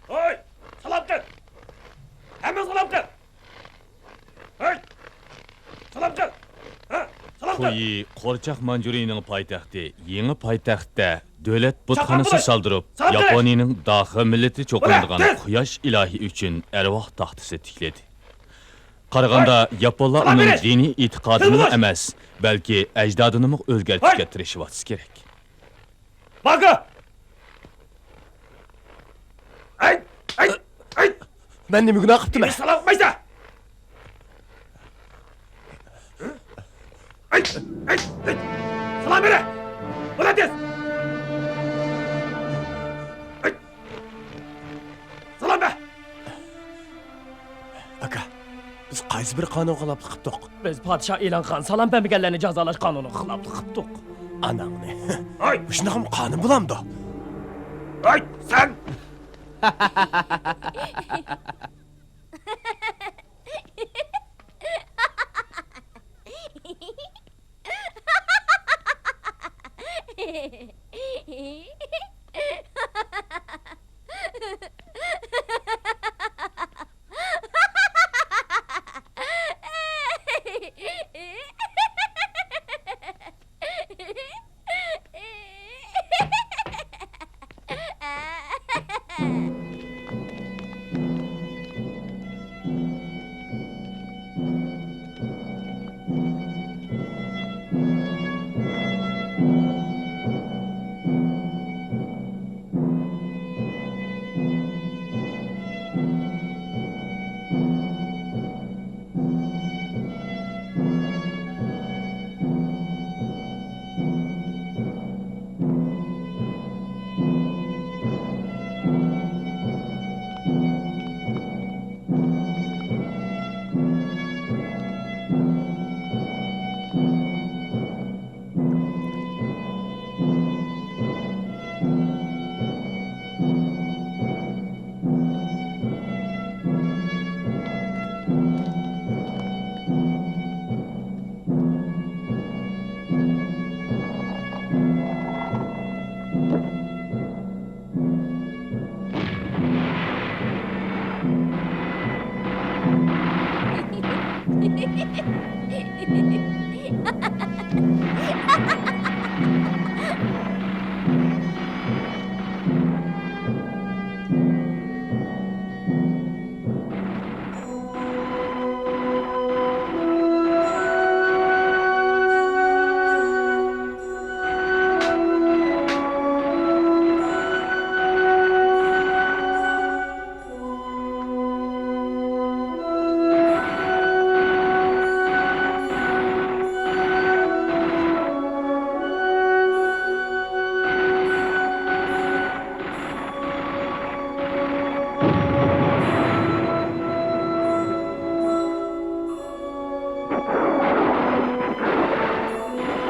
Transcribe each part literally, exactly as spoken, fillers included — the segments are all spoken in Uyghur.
ھوي! سالام قىل! ھەممىڭىز سالام قىل! ھوي! سالام قىل! ھە؟ سالام قىل! خۇيى قورچاق مانجۇرىنىڭ پايتەختى يېڭى پايتەختتە دۆلەت بۇتخانىسى سالدۇرۇپ، ياپونىيىنىڭ داخا مىللىتى چوقۇنىدىغان قۇياش ئىلاھى ئۈچۈن ئەرۋاھ تاختىسى تىكلىدى. قارىغاندا، ياپونلار ئۇنىڭ دىنىي ئېتىقادىنىلا ئەمەس، بەلكى ئەجدادىنىمۇ ئۆزگەرتىشكە تىرىشىۋاتسا كېرەك. باكا! ئەي! ئەي! ئەي! مەن نېمە گۇناھ قىپتىمەن؟ سالاقمايسا! ئەي! ئەي! ئەي! سالام بېرە! بولاتىز! ئەي! سالام بەر! ئاكا، بىز قايسى بىر قانۇنغا خىلاپلىق قىپتۇق؟ بىز پادىشاھ ئېلان قىلغان سالام بەرمىگەنلەرنى جازالاش قانۇنىغا خىلاپلىق قىپتۇق. ئاناڭنى. ھاي! مۇشۇنداقمۇ قانۇن بولامدۇ؟ ھاي، سەن!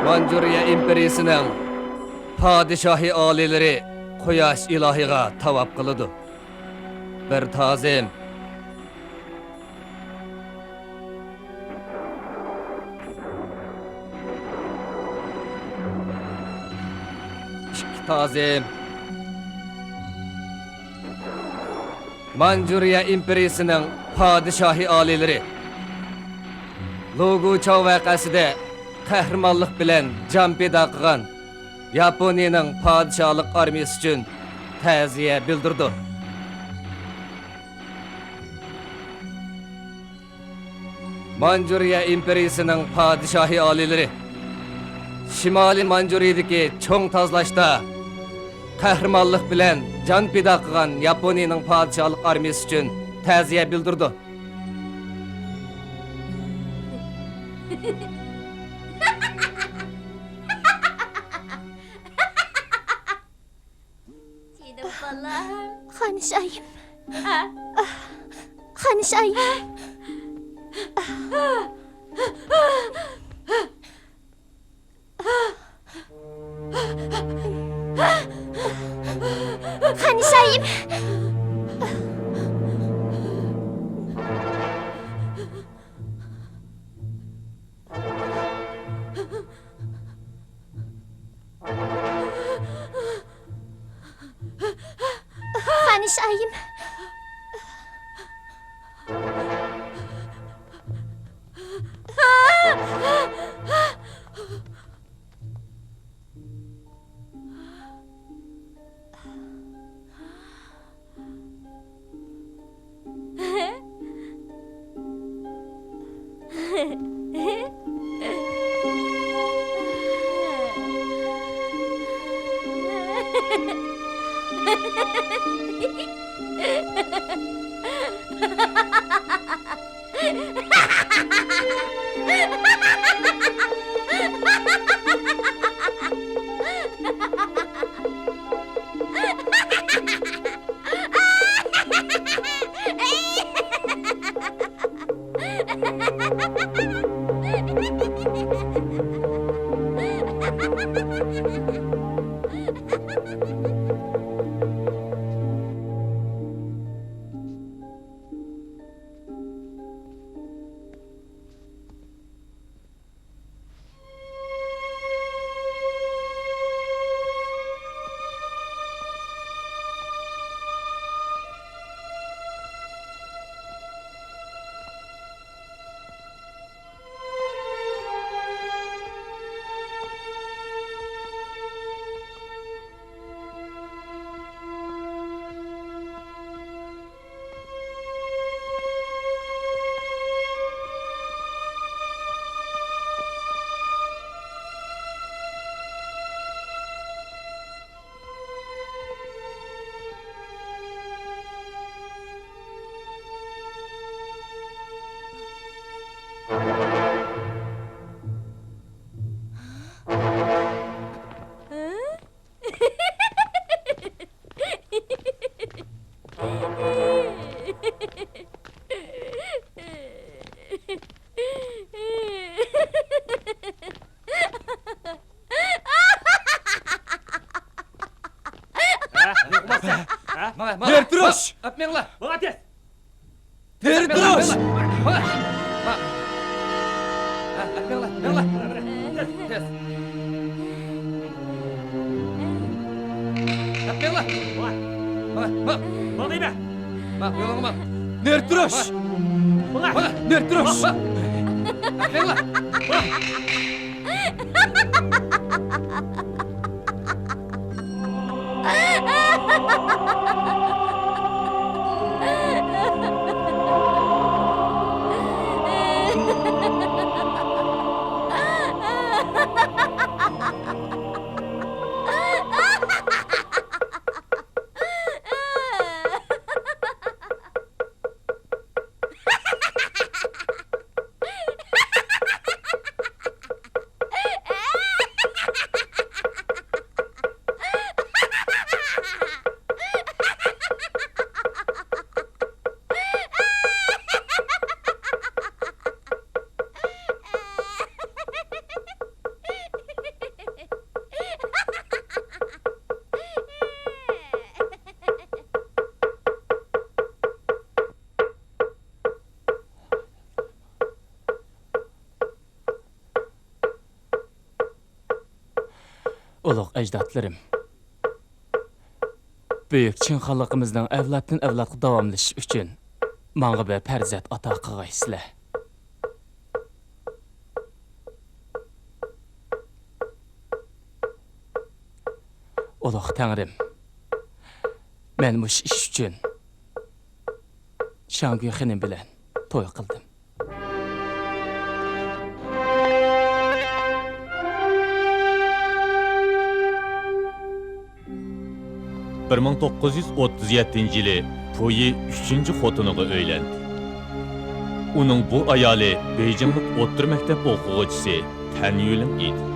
مانجۇرىيە ئىمپېرىيىسىنىڭ پادىشاھى ئالىيلىرى قۇياش ئىلاھىغا تاۋاپ قىلىدۇ. بىر تازىم. ئىككى تازىم. مانجۇرىيە ئىمپېرىيىسىنىڭ پادىشاھى ئالىيلىرى، لۇگۇچاۋ ۋەقەسىدە قەھرىمانلىق بىلەن جان پىدا قىلغان ياپونىيىنىڭ پادىشاھلىق ئارمىيىسى ئۈچۈن تەزىيە بىلدۈرىدۇ. مانجۇرىيە ئىمپېرىيىسىنىڭ پادىشاھى ئالىيلىرى شىمالىي مانجۇرىيىدىكى چوڭ تازىلاشتا قەھرىمانلىق بىلەن جان پىدا قىلغان ياپونىيىنىڭ پادىشاھلىق ئارمىيىسى ئۈچۈن تەزىيە بىلدۈرىدۇ. جېنىم بالام. خانىشايىم. ھە؟ خانىشايىم. خانىشايىم. خانىشايىم. نېرى تۇرۇش! ئەپ مېڭىڭلار! ماڭا تېز! نېرى تۇرۇش! ماڭا! ماڭا! ھە، ئەپ مېڭىڭلار، مېڭىڭلار! تېز، تېز! ئەپ مېڭىڭلار! ماڭا! ماڭا! ماڭا! ماڭا دەيمەن! ماڭا، يولۇڭغا ماڭ! نېرى تۇرۇش! ماڭا! ماڭا! نېرى تۇرۇش! ماڭا! ئەپ مېڭىڭلار! ماڭا! ئۇلۇغ ئەجدادلىرىم، بۈيۈك چىڭ خانلىقىمىزنىڭ ئەۋلادتىن ئەۋلادقا داۋاملىشىشى ئۈچۈن ماڭا بىر پەرزەنت ئاتا قىلغايسىلەر. ئۇلۇغ تەڭرىم، مەن مۇشۇ ئىش ئۈچۈن شاڭگۈي خېنىم بىلەن توي قىلدىم. بىر مىڭ توققۇز يۈز ئوتتۇز يەتتىنچى يىلى پۇيى ئۈچىنچى خوتۇنىغا ئۆيلەندى. ئۇنىڭ بۇ ئايالى بېيجىڭلىق ئوتتۇرا مەكتەپ ئوقۇغۇچىسى تەن يۈلىڭ ئىدى.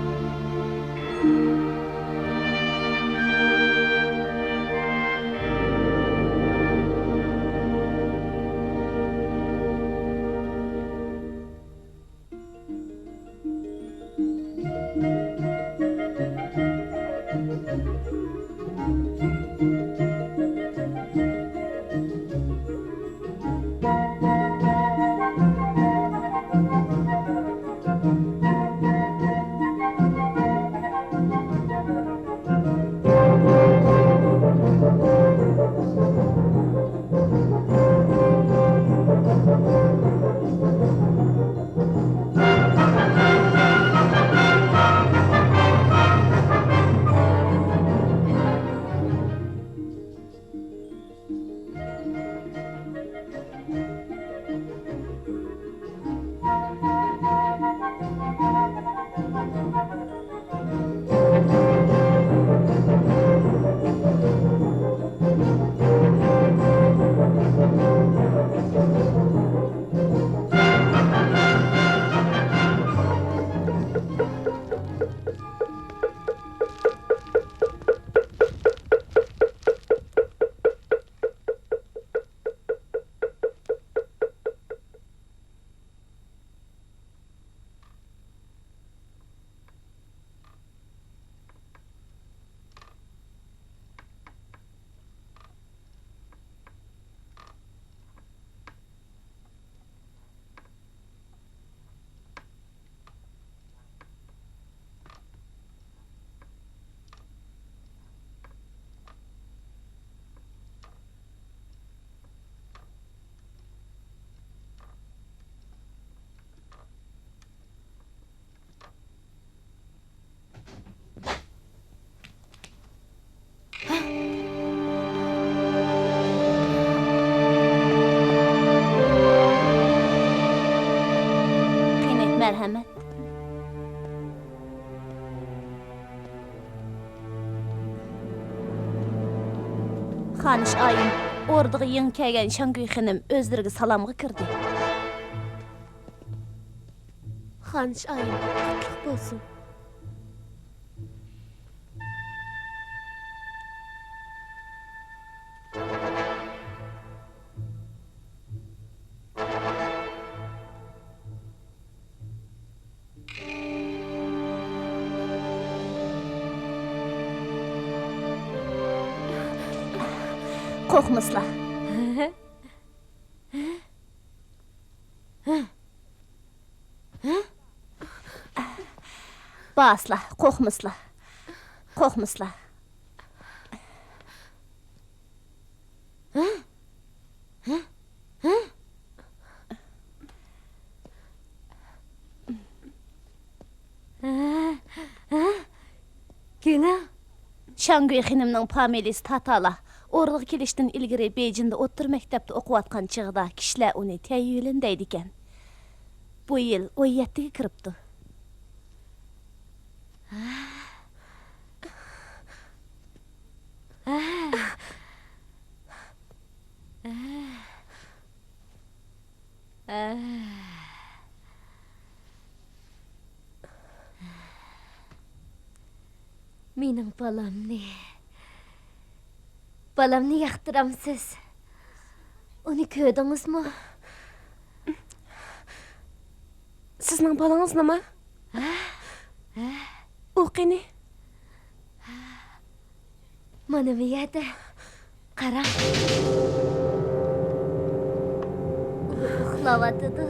قېنى، مەرھەمەت. خانىش ئايىم، ئوردىغا يېڭى كەلگەن شاڭگۈي خېنىم ئۆزلىرىگە سالامغا كىردى. خانىش ئايىم، قۇتلۇق بولسۇن. قورقمىسىلا. بارسىلا، قورقمىسىلا. قورقمىسىلا. گېنە؟ شاڭگۈي خېنىمنىڭ فامىلىسى تاتالا. ئوردىغا كېلىشتىن ئىلگىرى بېيجىڭدا ئوتتۇرا مەكتەپتە ئوقۇۋاتقان چېغىدا كىشىلەر ئۇنى تەييۈلىن دەيدىكەن. بۇ يىل ئون يەتتىگە كىرىپتۇ. مېنىڭ بالامنى، بالامنى ياقتۇرامسىز؟ ئۇنى كۆردىڭىزمۇ؟ سىزنىڭ بالىڭىزنىمۇ؟ ھە؟ ھە؟ ئۇ قېنى؟ مانا بۇ يەردە. قاراڭ. ئۇ ئۇخلاۋاتىدۇ.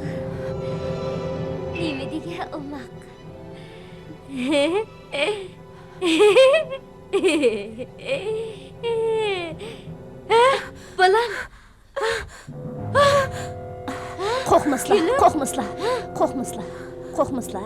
نېمە دېگەن ئوماق. ھە، بالام. قورقماسلا، قورقماسلا، قورقماسلا، قورقماسلا.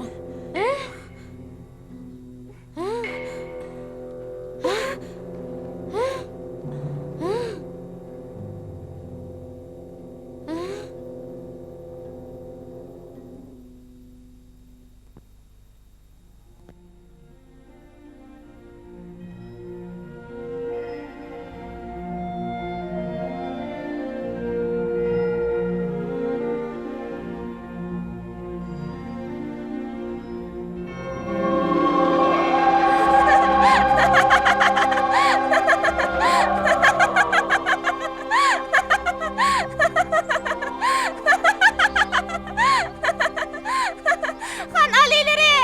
خان ئالىيلىرى!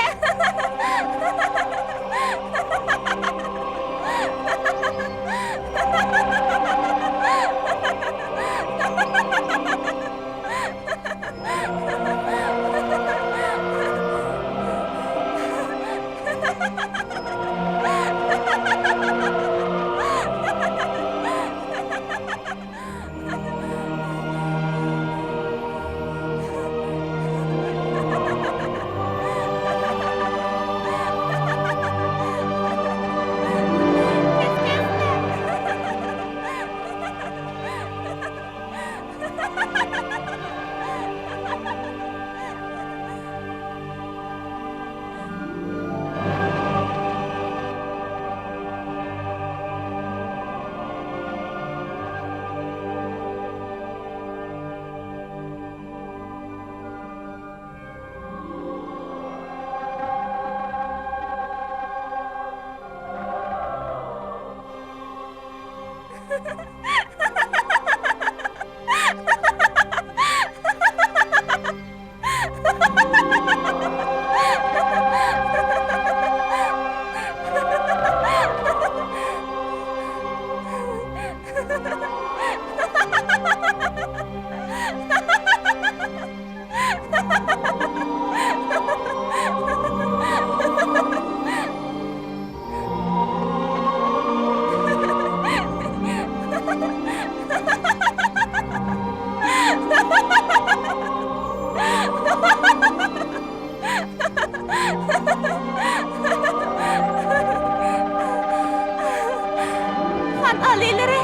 خان ئالىيلىرى!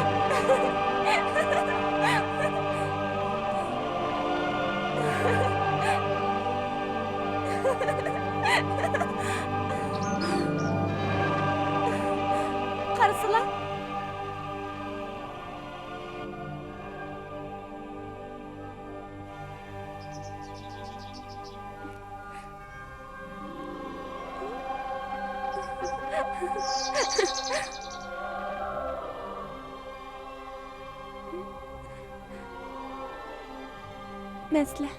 قارىسىلا! مەن سىلەر.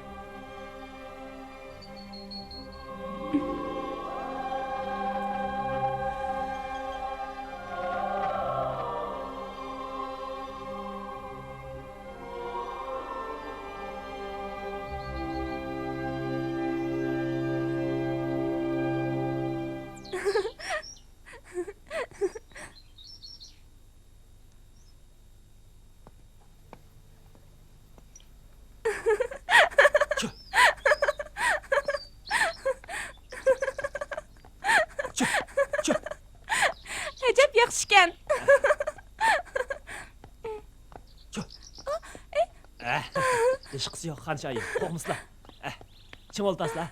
ئەجەب ياخشىكەن. ئەھ، ھېچقىسى يوق، خان شاھى، قورقمىسىلا. ئەھ، چىڭ ئولتۇرسىلا.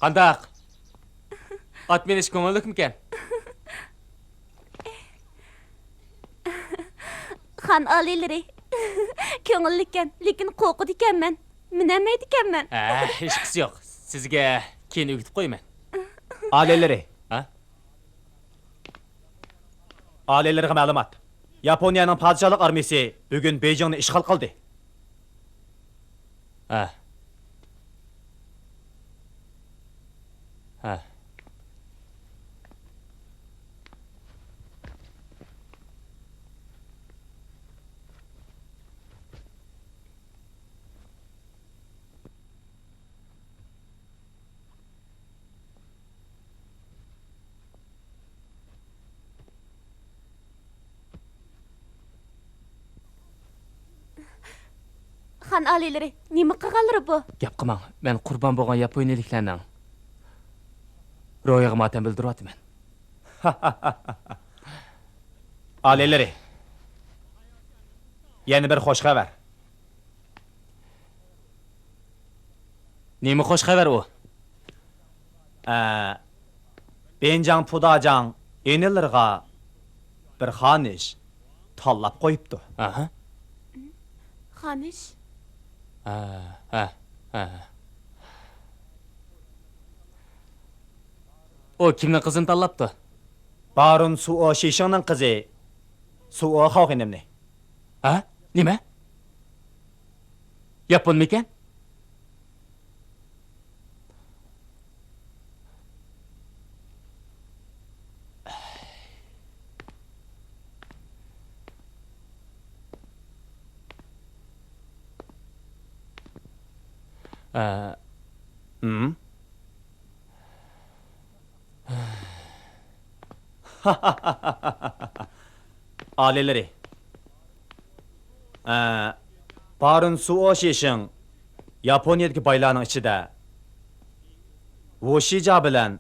قانداق؟ ئات مىنىش كۆڭۈللۈكمىكەن؟ خان ئالىيلىرى، كۆڭۈللۈككەن، لېكىن قورقىدىكەنمەن. مىنەلمەيدىكەنمەن. ھە، ھېچقىسى يوق. سىزگە كېيىن ئۆگىتىپ قويىمەن. ئالىيلىرى. ھە؟ ئالىيلىرىغا مەلۇمات. ياپونىيەنىڭ پادىشاھلىق ئارمىيىسى بۈگۈن بېيجىڭنى ئىشغال قىلدى. ھە. ھە. خان ئالىيلىرى، نېمە قىلغانلىرى بۇ؟ گەپ قىلماڭ، مەن قۇربان بولغان ياپونىيىلىكلەرنىڭ روھىغا ماتەم بىلدۈرۈۋاتىمەن. ئالىيلىرى، يەنە بىر خوش خەۋەر. نېمە خوش خەۋەر ئۇ؟ ئە، بېنجاڭ پۇداجاڭ ئىنىلىرىغا بىر خانىش تاللاپ قويۇپتۇ. ئاھا. خانىش؟ ھە، ھە، ھە. ئۇ كىمنىڭ قىزىنى تاللاپتۇ؟ بارون سۇئو شىشىڭنىڭ قىزى سۇئو خاۋخېنىمنى. ھە؟ نېمە؟ ياپونمىكەن؟ ئە، ھىم؟ ئالىيلىرى. ئە، بارون سۇئو شىشىڭ ياپونىيەدىكى بايلارنىڭ ئىچىدە ۋۇشىجا بىلەن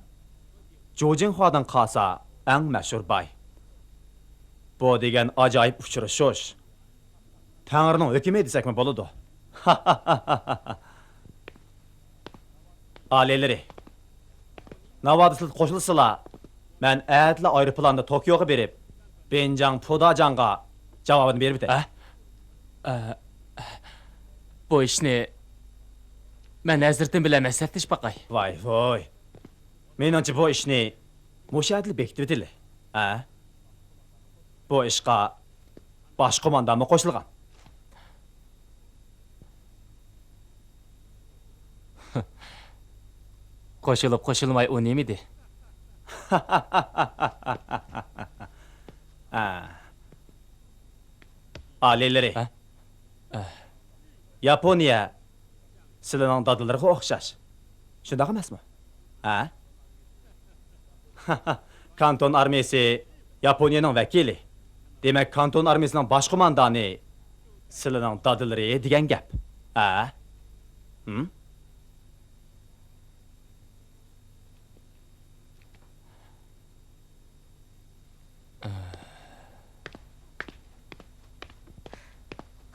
جۇجىڭخۇادىن قالسا ئەڭ مەشھۇر باي. بۇ دېگەن ئاجايىپ ئۇچرىشىش. تەڭرىنىڭ ھۆكمى دېسەكمۇ بولىدۇ. ئالىيلىرى، ناۋادا سىلەر قوشۇلسىلا، مەن ئەتىلا ئايروپىلاندا توكيوغا بېرىپ، بېنجاڭ پۇداجاڭغا جاۋابىنى بېرىپ ئۆتەي. ھە؟ ئە، بۇ ئىشنى مەن ھەزرىتىم بىلەن مەسلىھەتلىشىپ باقاي. ۋاي ۋۇي. مېنىڭچە بۇ ئىشنى مۇشۇ يەردىلا بېكىتىۋېتىلى. ھە؟ بۇ ئىشقا باش قوماندانمۇ قوشۇلغان. قوشۇلۇپ قوشۇلماي ئۇ نېمىدى؟ ھە. ئالىيلىرى. ھە؟ ياپونىيە سىلىنىڭ دادىلىرىغا ئوخشاش. شۇنداق ئەمەسمۇ؟ ھە؟ كانتون ئارمىيىسى ياپونىيەنىڭ ۋەكىلى. دېمەك، كانتون ئارمىيىسىنىڭ باش قوماندانى سىلىنىڭ دادىلىرى دېگەن گەپ. ھە؟ ھىم؟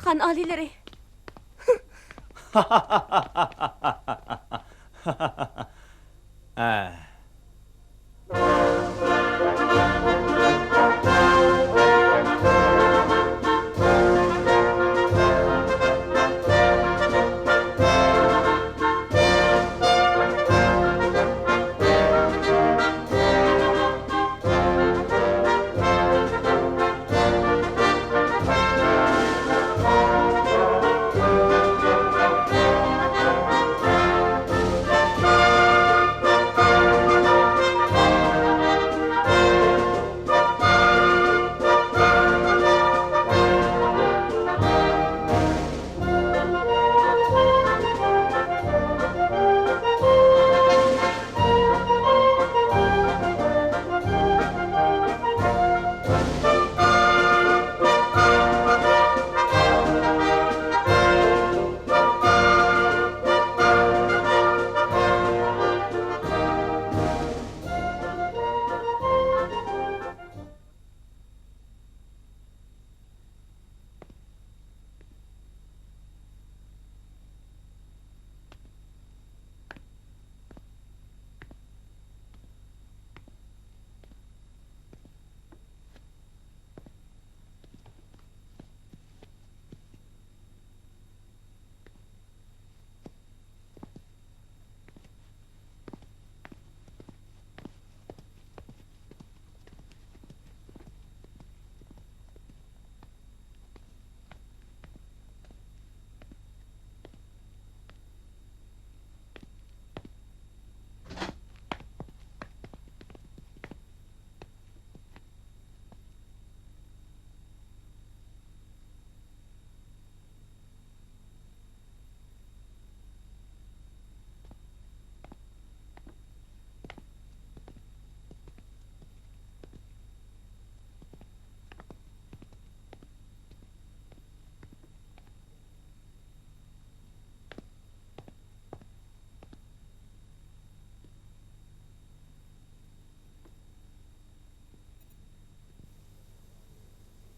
خان ئالىيلىرى. ھە.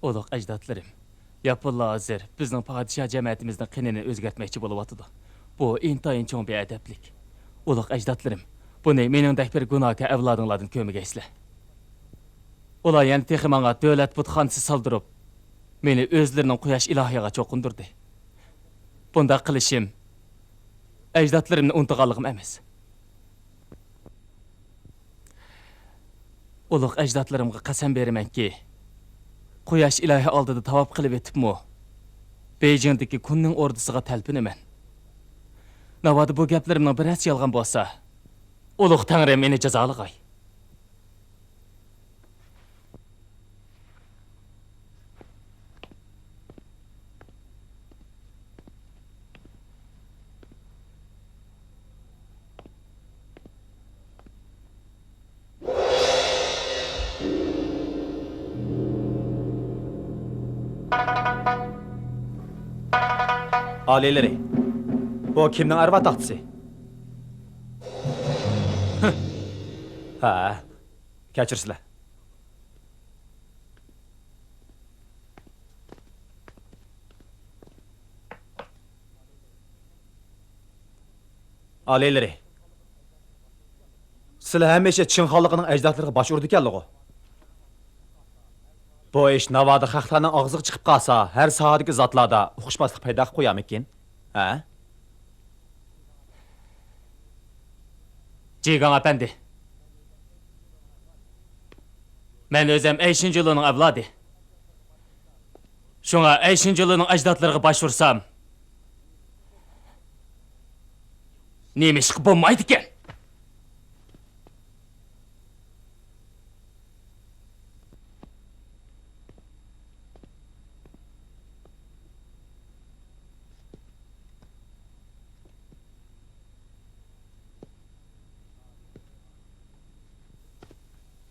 ئۇلۇغ ئەجدادلىرىم، ياپونلار ھازىر بىزنىڭ پادىشاھ جەمەتىمىزنىڭ قېنىنى ئۆزگەرتمەكچى بولۇۋاتىدۇ. بۇ ئىنتايىن چوڭ بىئەدەپلىك. ئۇلۇغ ئەجدادلىرىم، بۇنى مېنىڭدەك بىر گۇناھكار ئەۋلادىڭلاردىن كۆرمىگەيسىلەر. ئۇلار يەنە تېخى ماڭا دۆلەت بۇتخانىسى سالدۇرۇپ، مېنى ئۆزلىرىنىڭ قۇياش ئىلاھىغا چوقۇندۇردى. بۇنداق قىلىشىم ئەجدادلىرىمنى ئۇنتۇغانلىقىم ئەمەس. ئۇلۇغ ئەجدادلىرىمغا قەسەم بېرىمەنكى، قۇياش ئىلاھى ئالدىدا تاۋاپ قىلىۋېتىپمۇ، بېيجىڭدىكى كۇنمىڭ ئوردىسىغا تەلپۈنىمەن. ناۋادا بۇ گەپلىرىمنىڭ بىرەرسى يالغان بولسا، ئۇلۇغ تەڭرىم مېنى جازالىغاي. ئالىيلىرى، بۇ كىمنىڭ ئەرۋا تاختىسى؟ ھە، كەچۈرسىلە. ئالىيلىرى، سىلەر ھەمىشە چىڭ خانلىقىنىڭ ئەجدادلىرىغا باش ئۇرىدىكەنلىغۇ؟ بۇ ئىش ناۋادا خەقلەرنىڭ ئاغزىغا چىقىپ قالسا، ھەر ساھەدىكى زاتلاردا ئۇقۇشماسلىق پەيدا قىلىپ قويارمىكىن؟ ھە؟ جىگاڭ ئەپەندى، مەن ئۆزۈم ئەيشىنجۇلۇنىڭ ئەۋلادى. شۇڭا ئەيشىنجۇلۇنىڭ ئەجدادلىرىغا باش ئۇرسام، نېمىشقا بولمايدىكەن؟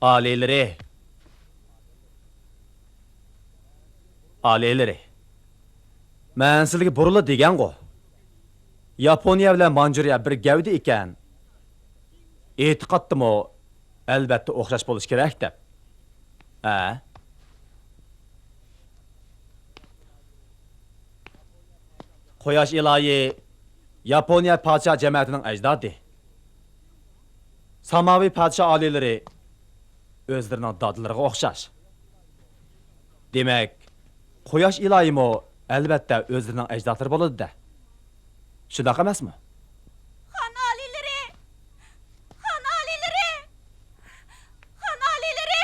ئالىيلىرى، ئالىيلىرى، مەن سىلەرگە بۇرۇنلا دېگەنغۇ، ياپونىيە بىلەن مانجۇرىيە بىر گەۋدە ئىكەن. ئېتىقادتىمۇ ئەلۋەتتە ئوخشاش بولۇشى كېرەك دەپ. ھە؟ قۇياش ئىلاھى ياپونىيە پادىشاھ جەمەتىنىڭ ئەجدادى. ساماۋى پادىشاھ ئالىيلىرى ئۆزلىرىنىڭ دادىلىرىغا ئوخشاش. دېمەك، قۇياش ئىلاھىمۇ ئەلۋەتتە ئۆزلىرىنىڭ ئەجدادلىرى بولىدۇ-دە. شۇنداق ئەمەسمۇ؟ خان ئالىيلىرى! خان ئالىيلىرى! خان ئالىيلىرى!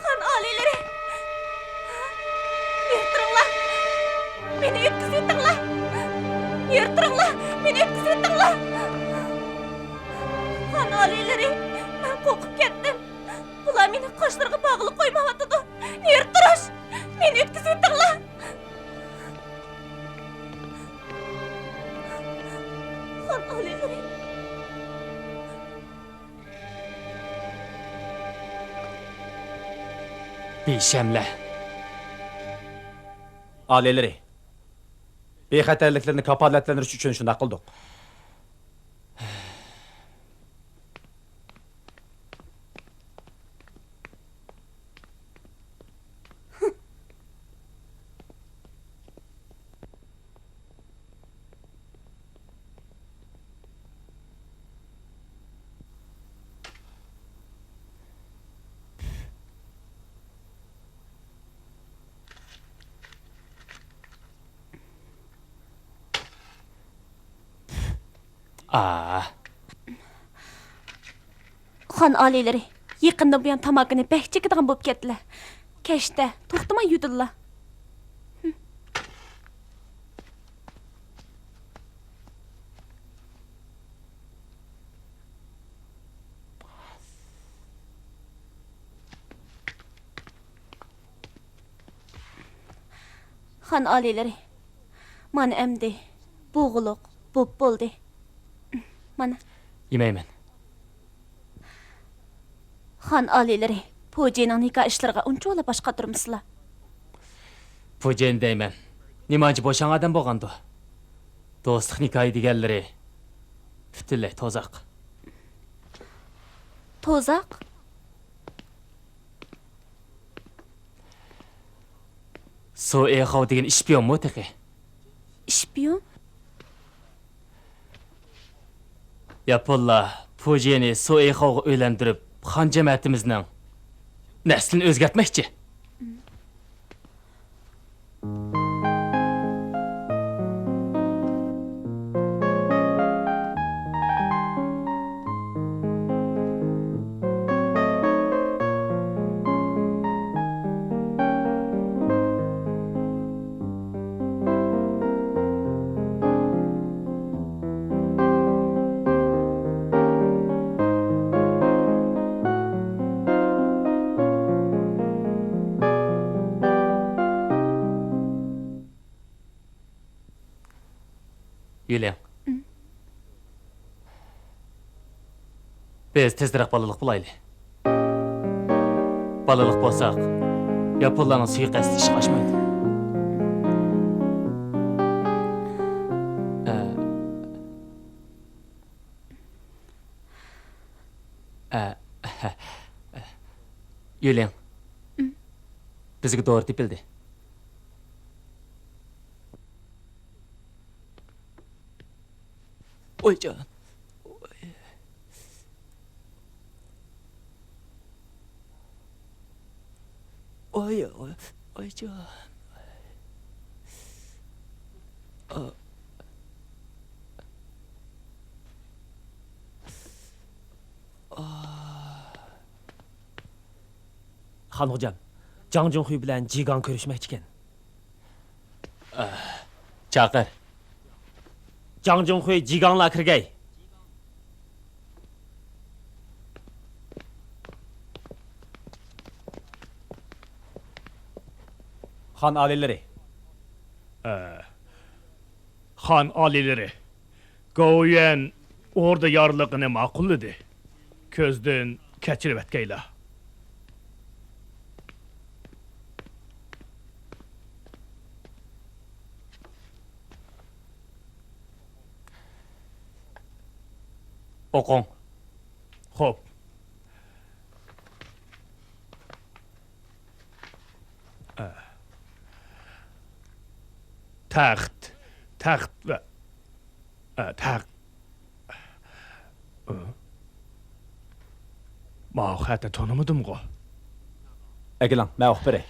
خان ئالىيلىرى! يىرتىرىڭلار! مېنى ئۆتكۈزۈۋېتىڭلار! يىرتىرىڭلار! مېنى ئۆتكۈزۈۋېتىڭلار! خان ئالىيلىرى! مەن قورقۇپ كەتتىم. بۇلار مېنى قاشلىرىغا باغلىق قويمايۋاتىدۇ. نېرى تۇرۇش! مېنى ئۆتكۈزۈۋېتىڭلار! خان ئالىيلىرى! بىشەملە. ئالىيلىرى، بىخەتەرلىكلىرىنى كاپالەتلەندۈرۈش ئۈچۈن شۇنداق قىلدۇق. ئا. خان ئالىيلىرى، يېقىندىن بۇيان تاماكىنى بەك چېكىدىغان بولۇپ كەتتىلە. كەچتە توختىماي يۇتىدىلا. خان ئالىيلىرى، مانا ئەمدى بوغۇلۇق بوپ بولدى. مانا. يېمەيمەن. خان ئالىيلىرى، پۇجىنىڭ نىكاھ ئىشلىرىغا ئۇنچىۋالا باش قاتۇرمىسىلا. پۇجىنى دەيمەن. نېمانچە بوشاڭ ئادەم بولغاندۇ؟ دوستلۇق نىكاھى دېگەنلىرى پۈتۈنلەي توزاق. توزاق. سو ئېخاۋ دېگەن ئىشپىيونمۇ تېخى؟ ئىشپىيون؟ ياپونلار پۇجىنى سو ئېخاۋغا ئۆيلەندۈرۈپ، خان جەمەتىمىزنىڭ نەسلىنى ئۆزگەرتمەكچى. يۈلياڭ. بىز تېزرەك بالىلىق بولايلى. بالىلىق بولساق، ياپونلارنىڭ سۇيىقەستى ئىشقا ئاشمايدۇ. ئە، ئە، يۈلياڭ. بىزگە دورا تېپىلدى. ۋايجان. ۋاي، ۋاي، ۋايجان. ئا. ئا. خانغوجام، جاڭ جۇڭخۇي بىلەن جىگاڭ كۆرۈشمەكچىكەن. چاقىر. جاڭ جۇڭخۇي، جىگاڭلار كىرگەي. خان ئالىيلىرى. ئە، خان ئالىيلىرى. گوۋۇيۈەن ئوردا يارلىقىنى ماقۇللىدى. كۆزدىن كەچۈرۈۋەتكەيلا. ئوقۇڭ. خوپ. تەخت، تەخت ۋە، تەخت. ماۋۇ خەتنى تونۇمىدىمغۇ؟ ئەكېلىڭ، مەن ئوقۇپ بېرەي.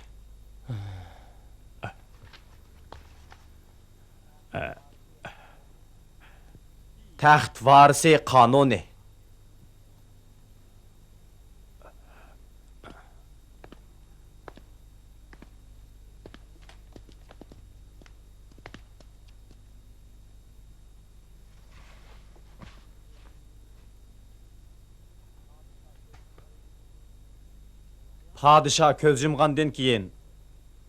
تەخت ۋارىسى قانۇنى. پادىشاھ كۆز يۇمغاندىن كېيىن،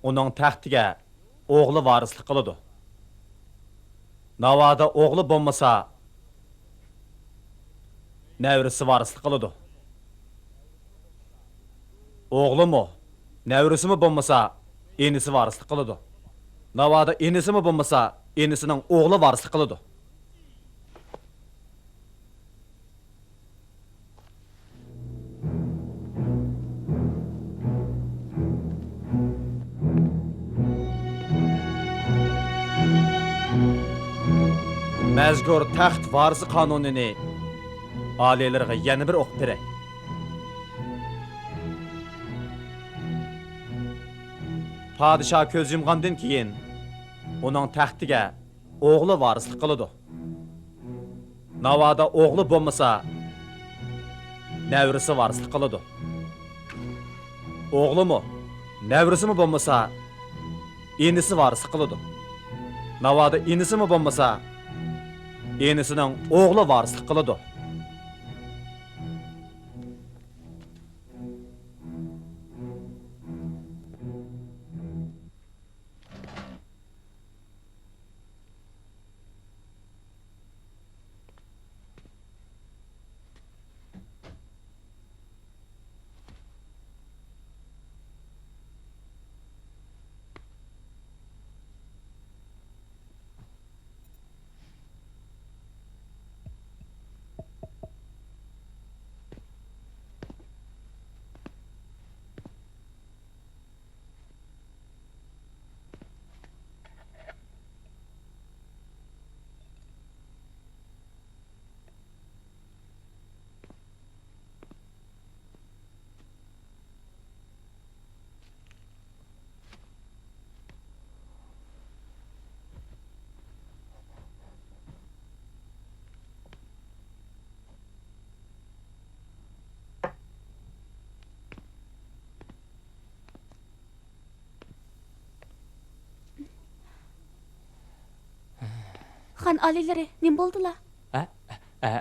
ئۇنىڭ تەختىگە ئوغلى ۋارىسلىق قىلىدۇ. ناۋادا ئوغلى بولمىسا، نەۋرىسى ۋارىسلىق قىلىدۇ. ئوغلىمۇ، نەۋرىسىمۇ بولمىسا، ئىنىسى ۋارىسلىق قىلىدۇ. ناۋادا ئىنىسىمۇ بولمىسا، ئىنىسىنىڭ ئوغلى ۋارىسلىق قىلىدۇ. مەزكۇر تەخت ۋارىسى قانۇنىنى ئالىيلىرىغا يەنە بىر ئوقۇپ بېرەي. پادىشاھ كۆز يۇمغاندىن كېيىن، ئۇنىڭ تەختىگە ئوغلى ۋارىسلىق قىلىدۇ. ناۋادا ئوغلى بولمىسا، نەۋرىسى ۋارىسلىق قىلىدۇ. ئوغلىمۇ، نەۋرىسىمۇ بولمىسا، ئىنىسى ۋارىسلىق قىلىدۇ. ناۋادا ئىنىسىمۇ بولمىسا، ئىنىسىنىڭ ئوغلى ۋارىسلىق قىلىدۇ. خان ئالىيلىرى، نېمە بولدىلا؟ ھە؟ ھە؟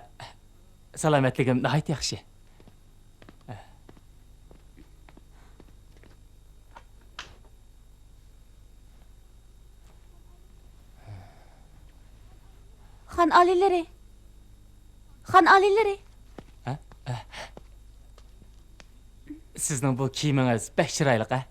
سالامەتلىكىم ناھايىتى ياخشى. خان ئالىيلىرى! خان ئالىيلىرى! ھە؟ ھە؟ سىزنىڭ بۇ كىيىمىڭىز بەك چىرايلىق، ھە؟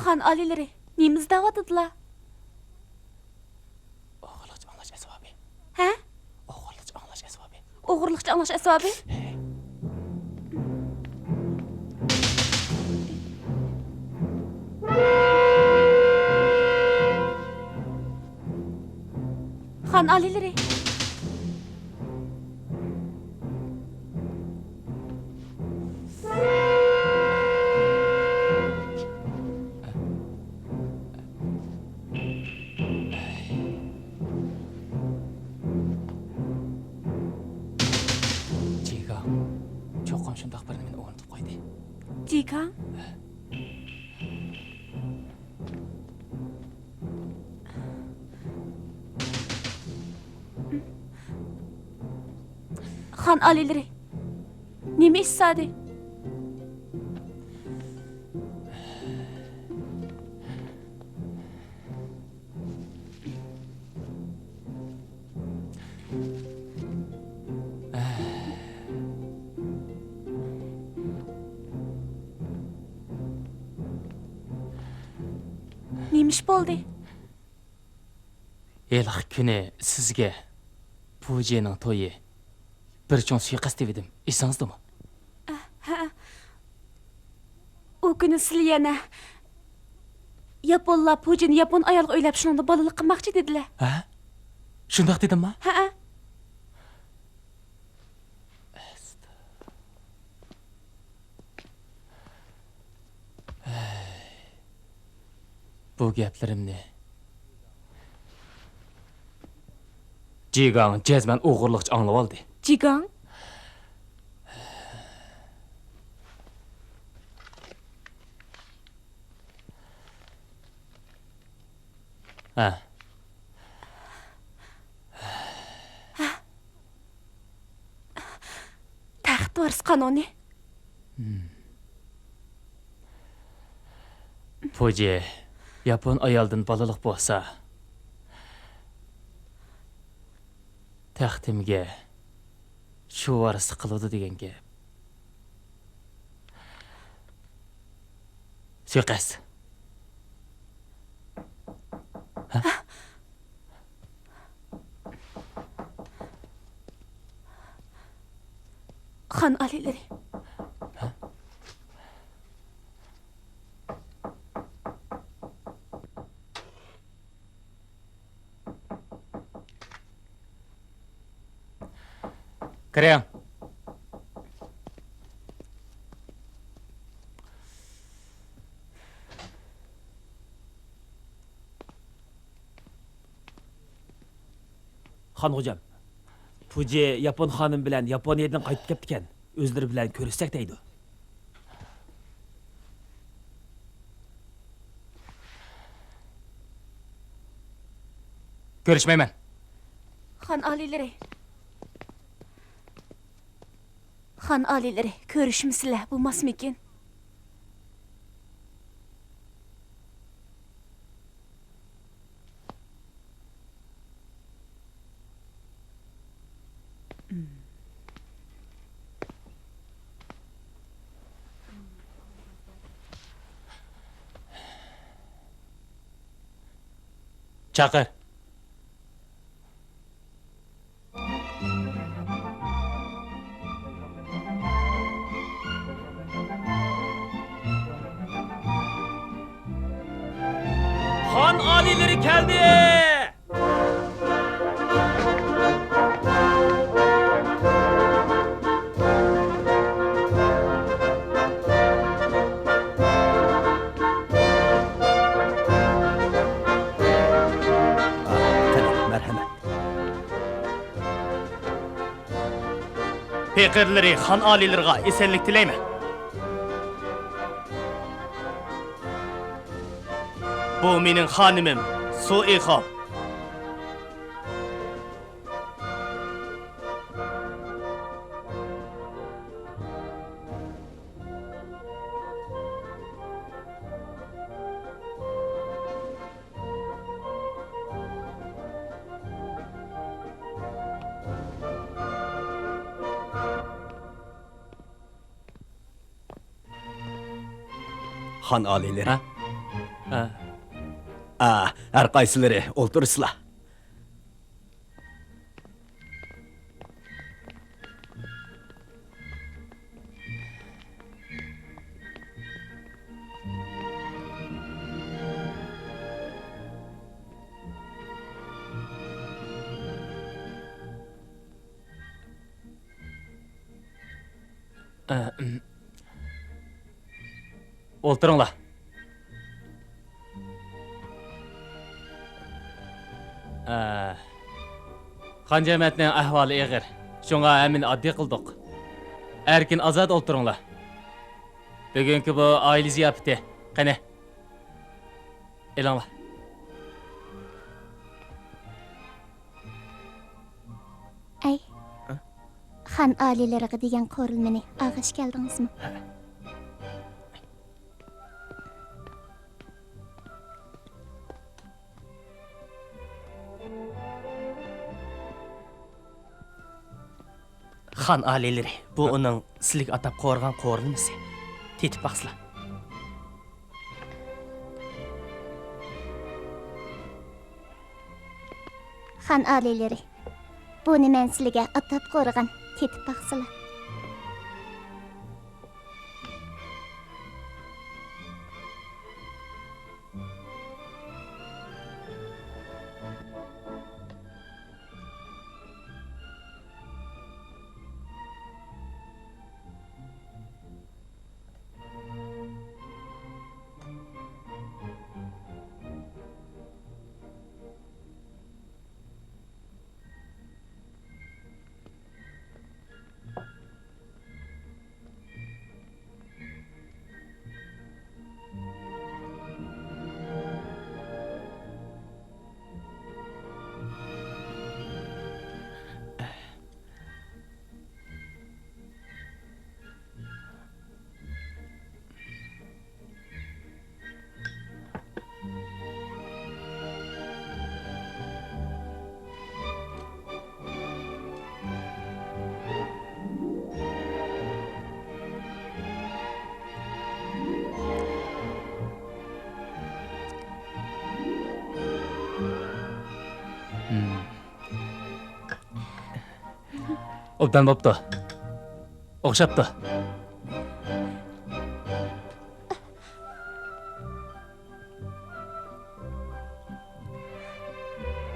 خان ئالىيلىرى، نېمە ئىزدەۋاتىدىلا؟ ئوغرىلىقچە ئاڭلاش ئەسۋابى. ھە؟ ئوغرىلىقچە ئاڭلاش ئەسۋابى. ئوغرىلىقچە ئاڭلاش ئەسۋابى. خان ئالىيلىرى. جىگاڭ، چوقۇم شۇنداق بىر نېمىنى ئورنىتىپ قويدى. جىگاڭ؟ خان ئالىيلىرى، نېمە ئىش زادى؟ نېمە ئىش بولدى؟ ھېلىقى كۈنى سىزگە پۇجىنىڭ تويى بىر چوڭ سۇيىقەست دېۋىدىم، ئېسىڭىزدىمۇ؟ ھە. ئۇ كۈنى سىلى يەنە ياپونلار پۇجىنى ياپون ئايالغا ئۆيلەپ، شۇنىڭدا بالىلىق قىلماقچى دېدىلە. ھە؟ شۇنداق دېدىمما؟ ھەئە. بۇ گەپلىرىمنى جىگاڭ جەزمەن ئوغرىلىقچە ئاڭلىۋالدى. جىگاڭ؟ ھە. تەخت ۋارىس قانۇنى. پۇجى ياپون ئايالدىن بالىلىق بولسا، تەختىمگە شۇ ۋارىسلىق قىلىدۇ دېگەن گەپ. سۇيىقەست. ھە؟ خان ئالىيلىرى. ھە؟ كىرىڭ. خان خوجام، پۇجى ياپون خانىم بىلەن ياپونىيەدىن قايتىپ كەپتىكەن. ئۆزلىرى بىلەن كۆرۈشسەك دەيدۇ. كۆرۈشمەيمەن. خان ئالىيلىرى. خان ئالىيلىرى، كۆرۈشمىسىلە، بولماسمىكىن؟ چاقىر. خان ئالىيلىرى كەلدى! ئېغىرلىرى خان ئالىيلىرىغا ئېسەنلىك تىلەيمەن. بۇ مېنىڭ خانىمىم سۇ ئېخۇ. خان ئالىيلىرى. ھە؟ ھە. ئا، ھەر قايسىلىرى ئولتۇرسىلا. ئولتۇرۇڭلار. ئە، خان جەمەتنىڭ ئەھۋالى ئېغىر. شۇڭا ھەممىنى ئاددىي قىلدۇق. ئەركىن ئازاد ئولتۇرۇڭلار. بۈگۈنكى بۇ ئائىلە زىياپىتى. قېنى، ئېلىڭلار. ئەي، ھە؟ خان ئالىيلىرىغا دېگەن قورۇلمىنى ئالغاچ كەلدىڭىزمۇ؟ ھە. خان ئالىيلىرى، بۇ ھە؟ ئۇنىڭ سىلىگە ئاتاپ قورۇغان قورۇلمىسى. تېتىپ باقسىلا. خان ئالىيلىرى، بۇنى مەن سىلىگە ئاتاپ قورۇغان، تېتىپ باقسىلا. ئوبدان بوپتۇ. ئوخشاپتۇ.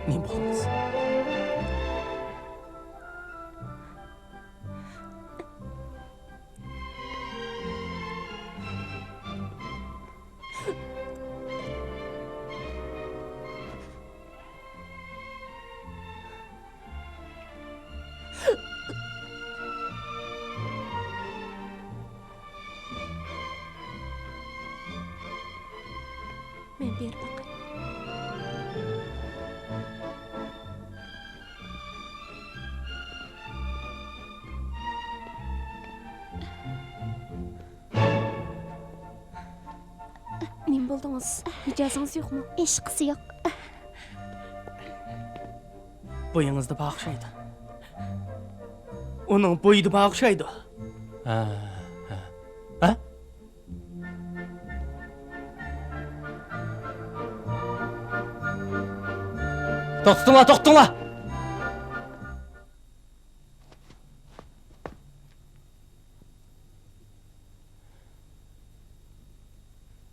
نېمە بولدىڭىز؟ مەن بېرىپ باقاي. نېمە بولدىڭىز؟ مىجەزىڭىز يوقمۇ؟ ھېچقىسى يوق. بويىڭىزدا بار ئوخشايدۇ. ئۇنىڭ بويىدا بار ئوخشايدۇ. ھە، ھە. ھە؟ توختىتىڭلار، توختىتىڭلار!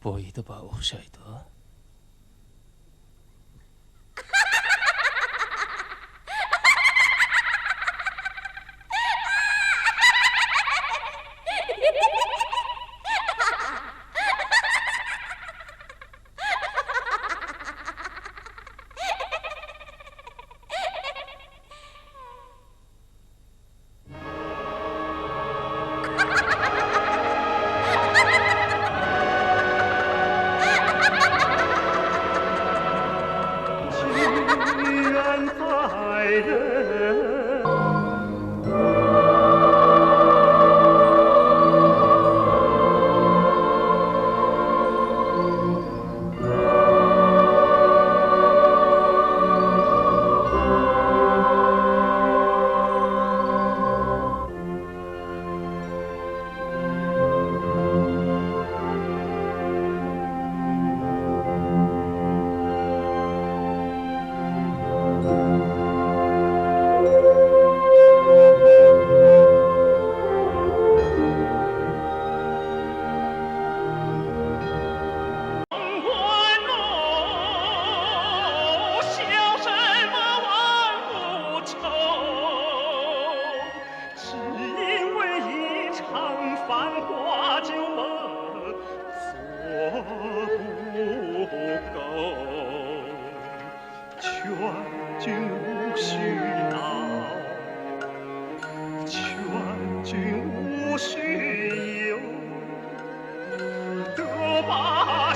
بويىدا بار ئوخشايدۇ.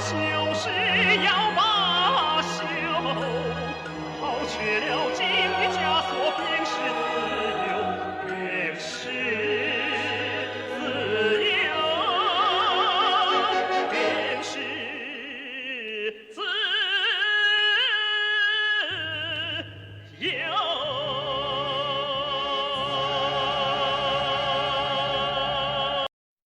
就是要罢休，抛却了金玉枷锁，便是